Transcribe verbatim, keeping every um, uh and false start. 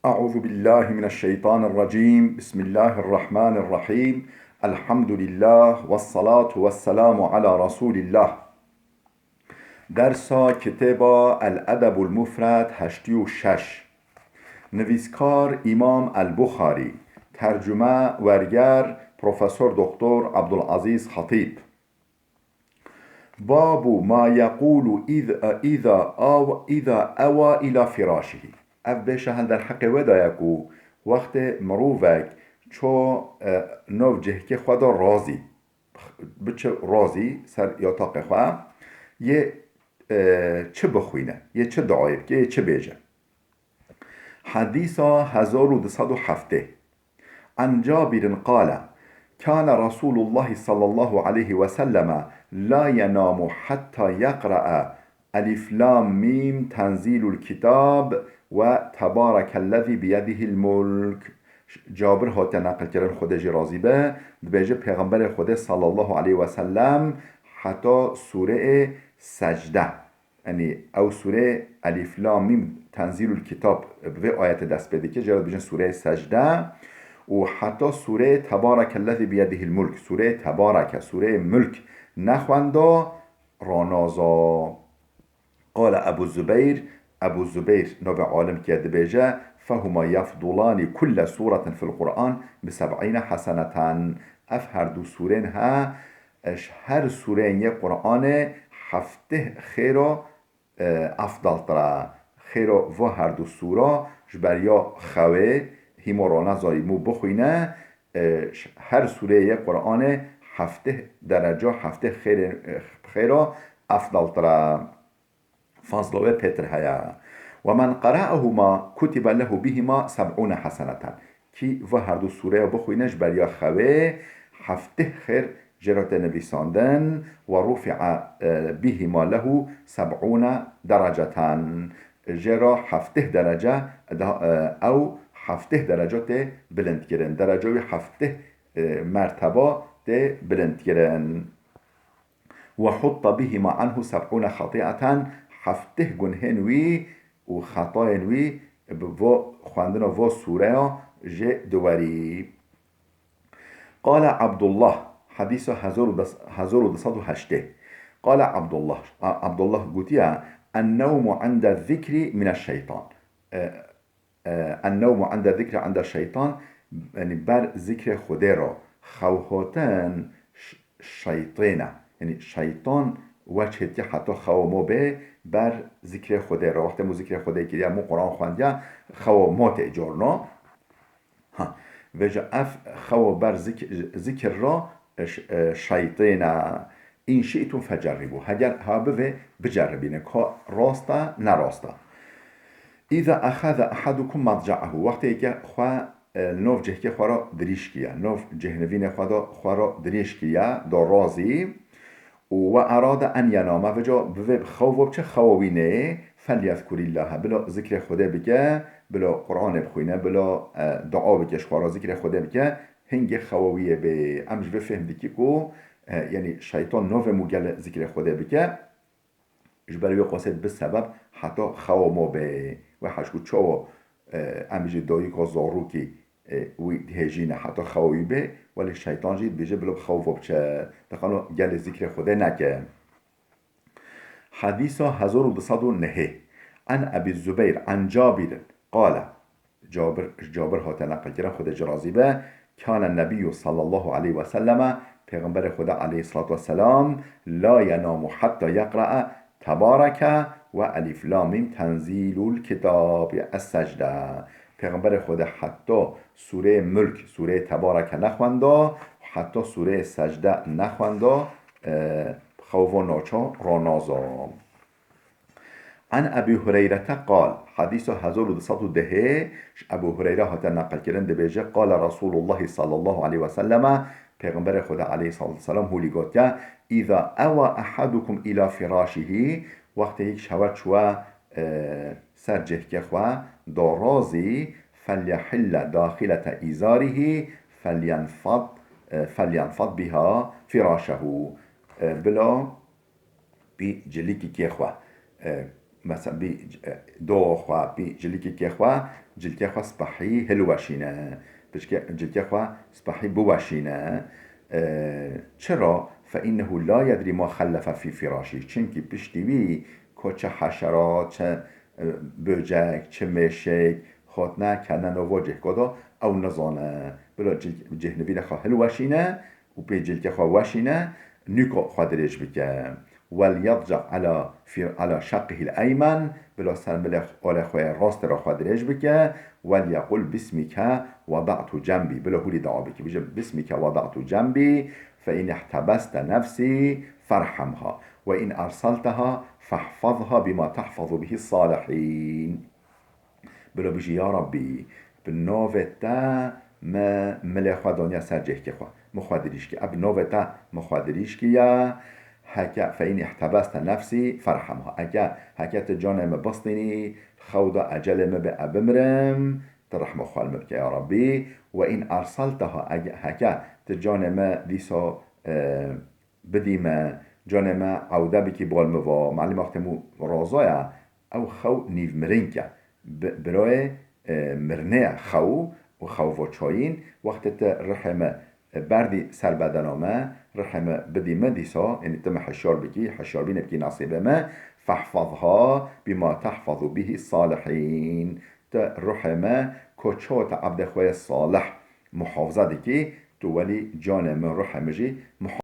أعوذ بالله من الشيطان الرجيم. بسم الله الرحمن الرحيم. الحمد لله والصلاة والسلام على رسول الله. Dersa kitêba El Edebul Mufred heştê û şeş. Nivîskar Îmam El Buxarî. Tercume, werger, Profesor Doktor Abdulazîz Xatîb. Babu ma yequlu iz-, iza aw-, iza ewa ila firaşihi. Ev bêşe hel derheqê wê de ye ku wextê mirovek ço, e, nav cihkê xwe de razî, biçe razî ser yataqê xwe, yê, e, çi bixwîne, yê çi duayê bike, yê çi bêje. Hedîsa hezar û du sed û heftê. An Cabirin qale, Kâne Resûlullahî sallallahu aleyhi ve selleme la yenamu hetta yeqra'a Elif Lam Mîm Tenzîlul Kitab ve Tebarekellezî biyedihil mulk. Cabir hate neqilkirin, Xwedê jî razî be, dibêje, Pêxemberê Xwedê sallallahu aleyhi ve sellem heta sûreyê Secde, Yanî ew sûreyê Elîf Lam Mîm Tenzîlul Kitab bi vê ayetê dest pê dike, jê re dibêjin sûreyê Secde û heta sûreyê Tebarekellezî biyedihil mulk, sûreyê Tebareke, sûreyê Mulk nexwenda, ranaza. Qale Ebu Zubeyr, Ebu Zubeyr navê alimkê ye, dibêje, Fehuma yefdulani kulle sûretin fil Qur'an bi seb'îne heseneten. Ev her du sûrên he, ji her sûreyên yê Qur'anê hefteh xêra, e, efdaltir e. Xêra va her du sûra ji beriya xewê, hîmo ranezayî mû bixwîne, e, ji her sûreyê yê Qur'anê hefteh dereca, hefteh xêrê, e, xêra efdaltir e. Fazla wê pêtir heye. Ve men qera'ehuma kutibe lehu bihima seb'ûne heseneten. Kî va her du sûreya bixwîne ji beriya xewê, hefteh xêr jê re tê nivîsandin, ve rufi'a, e, bihima lehu seb'ûne dereceten. Jê re hefteh derece, daha, e, ew hefteh derece tê bilindkirin. Dereca wî hefteh, e, merteba tê bilindkirin. Ve hutta bihima anhu seb'ûne xetî'eten, hefteh gunhên wî û xetayên wî bi vo xwendina vo sûreya jê diwerî. Qale Abdullah, hedîsa hezar û des, hezar û du sed û heştê. Qale Abdullah, A-, Abdullah gotiye, Ennewmu inde zikri mineşşeytan. E, e, Ennewmu inde zikri inde şeytan, yanî ber zikrê Xwedê re xewhatin ş-, şeytên e. Yanî şeytan weç hêtiye heta xewa mo bê ber zikrê Xwedê re. Wextê mo zikrê Xwedê kiriye, mo Quran xwendiye, xewa mo tê carna. Ha, vêca ev xewa ber zik-, zikir re, e, ş-, e, şeytên e. In şi'tum fecerribû. Heger ha bivê, biceribîne. Ka rast e, ne rast e. Îza exeze ehadukum madca'ehu. Wextê yeke xwe, e, nov cihkê xwe re dirîj kiye. Nov cihnivînê xwe de xwe re dirîj kiye, da razî. Û we erade en yename, vêca bivê bi xew ve biçe xewa wî nê, felyezkurîllahe. Bila zikrê Xwedê bike, bila Qur'anê bixwîne, bila, e, dua bike, ji xwe re zikrê Xwedê bike. Hingê xewa wî yê bê. Em ji vê fêhm dikî ku, e, yanî şeytan navê mû gelê zikrê Xwedê bike, ji ber wê qasê dibe sebeb heta xewa mo bê. Wê heşku çawa, e, em jî dayika zarokî, e, wî dihêjîne heta xewa wî bê, welê şeytan jî dibêje bila bi xew ve biçe. Diqano gelê zikrê Xwedê neke. Hedîsa hezar û du sed û nehê. An Ebî Zubeyr, an Cabîrin, qale, Cabir, ji Cabir hate neqilkirin, Xwedê ji razî be, Kâne Nebiyyu sallallahu aleyhi ve selleme, Pêxemberê Xwedê aleyhissalatu vesselam, la yenamu hatta yeqra'a Tebareke ve Elif Lam Mîm Tenzîlul Kitab, ya Es-Secde. Pêxemberê Xwedê heta sûreyê Mulk, sûreyê Tebareke nexwenda, heta sûreyê Secde nexwenda, e, xewa naça ranaza. An Ebî Hureyrete qal, hedîsa hezar û du sed û dehê, ji Ebû Hureyre hate neqilkirin, dibêje, Qale Resûlullahî sallallahu aleyhi ve selleme, Pêxemberê Xwedê aleyhissalatu vesselam holî gotiye, Îza ewa ehadukum îla firâşihî, wextê yek ji hewe çûwe, e, ser cihkê xwe, darazî, felyehille daxilete îzarihî, felyenfad, e, felyenfad biha firâşehu. E, bila bi cilîkîkê xwe, e, Mesela bî doxa xwe, bî cilikê xwe, cilkê xwe spehî hilweşîne. Pişke cilkê xwe spehî biweşîne. E, çira? Fe innehu la yedrî ma xellefe fî fîraşî. Çimkî piştî wî ko çi heşera, çi, e, böcek, çi mêşek hotine ketine nava cihka de, ew nizane. Bila cih-, cih nivîna xwe hilweşîne û pê cilkê xwe weşîne, nûka xwe dirêj bike. Wel yedca ala fî-, ala şeqqihil eymen, bila ser milê xwe, olê xwe yê rastê re xwe dirêj bike. Wel yequl bismike weda'tu cenbî, bila hûlî dua bike. Bije bismike weda'tu cenbî, fe in ihtebeste nefsî ferhamha. Ve in erselteha fehfazha bima tehfazu bihi salihîn. Bila bijî, ya Rabbî, bi navê te me milê xwe daniye ser cihkê xwe. Min xwe dirîj kir. Ev bi navê te min xwe dirîj kiriye. Heke fe in ihtebeste nefsî ferhamha. Eke, heke tu canê min bistînî, xew de ecelê min bê, ez bimirim, tu rehma xwe li min bike, ya Rabbî. Ve in erselteha, ege-, heke tu canê min dîsa, e, bidî me, canê me ewde bikî bal min va. Malî wextê min razaya, ew xew nîvmirinke. Bi-, birayê, e, mirinê ye xew û xew va çayîn. Wextê tu rihê min, e, berdî ser bedena min, rihê min bidî min dîsa, yanî tu min hişyar bikî, hişyarbînê bikî nesîbê min, fehfazha bima tehfazu bihi salihîn. Tu ruhê me, ko çawa te ebdê xwe yê salih muhafaza dikî, tu welî canê min, ruhê min jî muhafaza